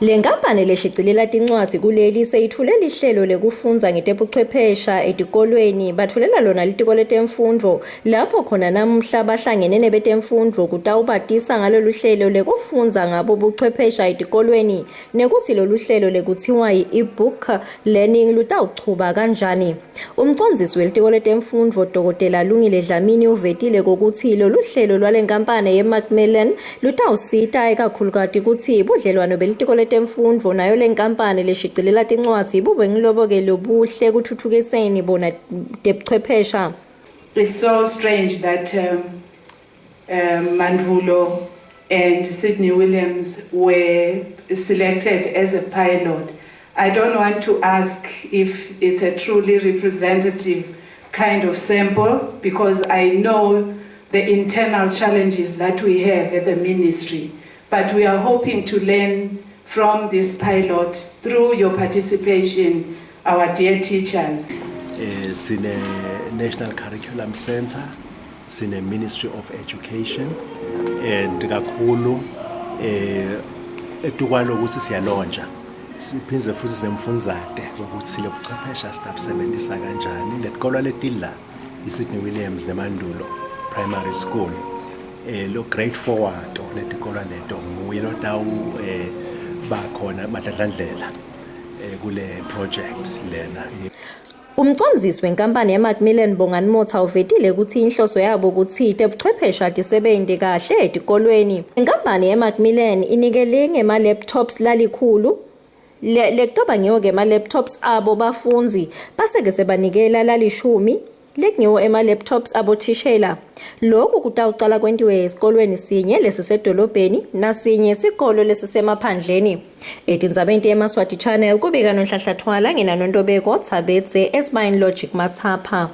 Le nkampani leshicilela tincwadzi kuleli seyitfule lihlelo lekufundza ngetebuchwephesha etikolweni batfulela lona litiko letemfundvo lapho khona namuhla bahlangene nebetemfundvo kutawubatisa ngalolu hlelo lekufundza ngabo buchwephesha etikolweni nekutsi lolu hlelo lekuthiwa yi-e-book learning lutawuchuba kanjani. Umcondzisi welitiko letemfundvo Dokotela Lungile Dlamini uvetile kokutsi lolu hlelo lwale nkampane ye-Macmillan lutawusita ikakhulukati kutsi budlelwano belitiko letemfundvo nayo le nkampane leshicilela tincwadzi bube ngilobo-ke lobuhle kutfutfukiseni bona tebuchwephesha. It's so strange that Mandulo and Sydney Williams were selected as a pilot. I don't want to ask if it's a truly representative kind of sample because I know the internal challenges that we have at the ministry. But we are hoping to learn from this pilot through your participation, our dear teachers. Sine National Curriculum Center, sine Ministry of Education and kakhulu etukwalo ukuthi siyalontsha siphindze futhi sinemfundzate ukuthi lobuchwephesha singabusebenzisa kanjani. Letikolwa letila iSydney Williams neMandulo Primary School, lo grade 4 wato letikolwa leto nguye lotawu bakhona madladlandlela kule project lena. Umcondzisi wenkampani yeMacmillan Bongani Motha uvetile ukuthi inhloso yabo kutsi tebuchwephesha tisebente kahle etikolweni. Inkampani yeMacmillan inikele ngema-laptops lalikhulu lekutoba ngiwo-ke ema-laptops abo bafundzi base-ke sebanikela lalishumi lekungiwo ema-laptops abothishela. Lokhu kutawucala kwentiwe esikolweni sinye lesisedolobheni nasinye sikolo lesisemaphandleni. Etindzabeni teMaswati Channel kubika Nonhlanhla Thwala nginanontobeko Tsabetse eSpine Logic Matsapha.